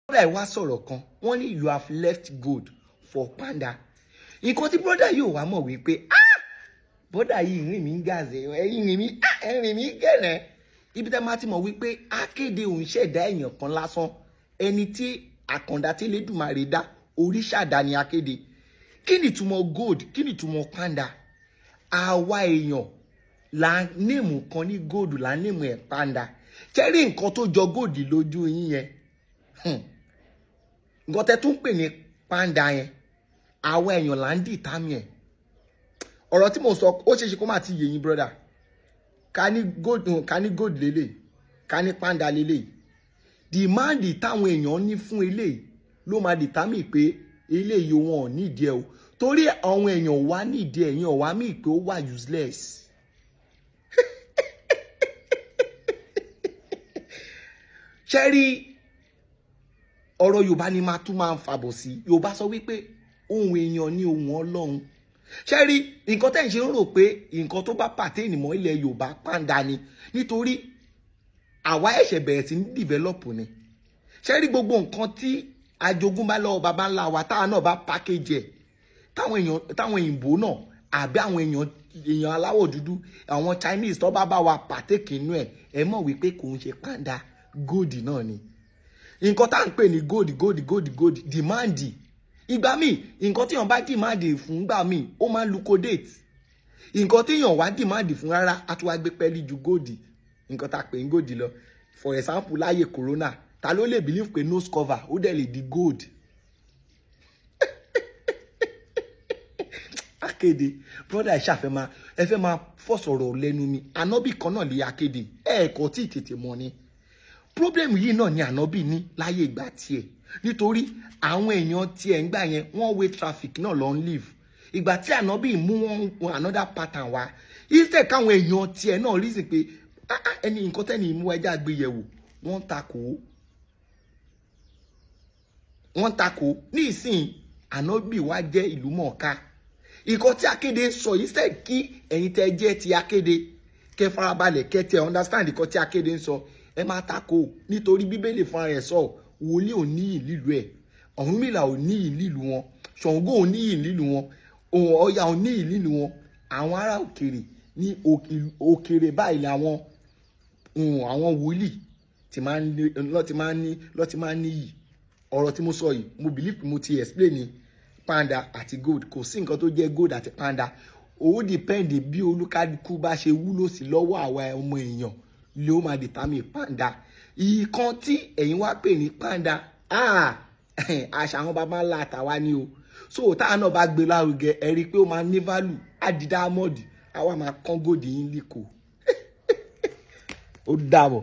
Brother ẹ̀ wá sọ̀rọ̀ kan, wọ́n ní, "You have left gold for panda." Nǹkan tí brother yóò wá mọ̀ wípé, ah, brother yìí rìn mí ń gàzẹ̀, ẹ̀yìn rìn mí, ah, ẹ̀rìn mí gẹ̀rẹ́. Ibi tá a máa ti mọ̀ wípé akéde òun ṣẹ̀dá èèyàn kan lásán, ẹni tí àkàndá tí Elédùmarè dá oríṣàdá ni akéde. Kí ni ìtumọ̀ gold? Kí ni ìtumọ̀ panda? Àwa èèyàn là ń name kan ní gold, là ń name ẹ̀ panda. Ṣẹ́rí nǹkan tó jọ gold lójú yín yẹn, nǹkan tẹ́ tún pè ní panda yẹn, àwa èèyàn là ń determine ẹ̀. Ọ̀rọ̀ tí mo sọ, ó ṣeé ṣe kó má ti yé yín, brother. Ká ní gold, ká ní gold lélẹ̀, ká ní panda lélẹ̀, demand táwọn èèyàn ní fún eléyìí ló máa determine pé eléyìí wọn ò nídìí ẹ o. Torí àwọn èèyàn wá nídìí ẹ yẹn, wá mí pé ó wà useless. Ṣé rí ọ̀rọ̀ Yorùbá ni máa tún máa ń fàbọ̀ sí. Yorùbá sọ wípé ohun èèyàn ní ohun Ọlọ́run. Ṣé rí nǹkan tẹ́ ń ṣe ń rò pé nǹkan tó bá pàtẹ́ẹ̀nì mọ́ ilẹ̀ Yorùbá, pàǹdà ni, nítorí àwa ẹ̀ṣẹ̀ bẹ̀rẹ̀ sí ní develop ni. Ṣé rí gbogbo nǹkan tí ajogúnbá lọ́wọ́ baba ńlá wa, táwa náà bá package ẹ̀, táwọn èèyàn, táwọn òyìnbó náà àbí àwọn èèyàn aláwọ̀ dúdú, àwọn Chinese tó bá bá wa pàtẹ́kì inú ẹ̀, ẹ mọ̀ wípé kò ń ṣe pàǹdà, gold náà ni. Nǹkan tá à ń pè ní gold, gold, gold, gold, demand. Ìgbà míì, nǹkan tí èèyàn bá demand fún gbà míì, ó máa ń liquidate. Nǹkan tí èèyàn wá demand fún rárá, á tún wá gbé pẹ́ẹ́lí ju gold, nǹkan tá a pè ní gold lọ. For example, láyé corona, ta ló lè believe pé nose cover ó dẹ̀ lè di gold? Akéde, brother, ẹ ṣàfẹ́ máa, ẹ fẹ́ máa fọ̀sọ̀rọ̀ lẹ́nu mi. Ànábì kan náà lè akéde ẹ kò tí ì tètè mọ̀ ni. Problem yìí náà ni ànábì ní láyé ìgbà tiẹ̀, nítorí àwọn èèyàn tiẹ̀ ń gbà yẹn, one way traffic náà lọ ń live. Ìgbà tí ànábì mú wọn another pattern wá, instead káwọn èèyàn tiẹ̀ náà reason pé, ah, ah, ẹni nǹkan tẹ́ni mú ẹja gbéyẹ̀wò, wọ́n takò, wọ́n takò. Ní ìsìn, ànábì wa jẹ́ ìlú mọ̀ọ́ká. Nǹkan tí akéde ń sọ yìí sẹ́, kí ẹ̀yin tẹ́ jẹ́ ti akéde kẹ́ farabalẹ̀, kẹ́ tẹ understand nǹkan tí akéde ń sọ, ẹ máa takò, nítorí Bíbélì fúnra rẹ̀ sọ, wòlíì ò níyì nílùú ẹ̀, Ọ̀rúnmìlà ò níyì nílùú wọn, Ṣàngó ò níyì nílùú wọn, òun Ọya ò níyì nílùú wọn. Àwọn ará òkèrè ní òkèrè báyìí ni àwọn wòlíì ti máa ń ní lọ́ ti máa ń níyì. Ọ̀rọ̀ tí mo sọ yìí, mo believe mo ti explain ní panda àti gold. Kò sí nǹkan tó jẹ́ gold àti panda. Ó depend bí olúkálukú bá ṣe wúlò sí lọ́wọ́ àwa ọmọ èèyàn ló máa determine panda. Ìkan tí ẹ̀yin wá pè ní panda, ah, àṣà àwọn baba ńlá àtàwa ni o. So táwa náà bá gbé lárugẹ, ẹ rí i pé ó máa ní value, á di diamond, àwa máa kán gold yín líko. Ó dàbọ̀.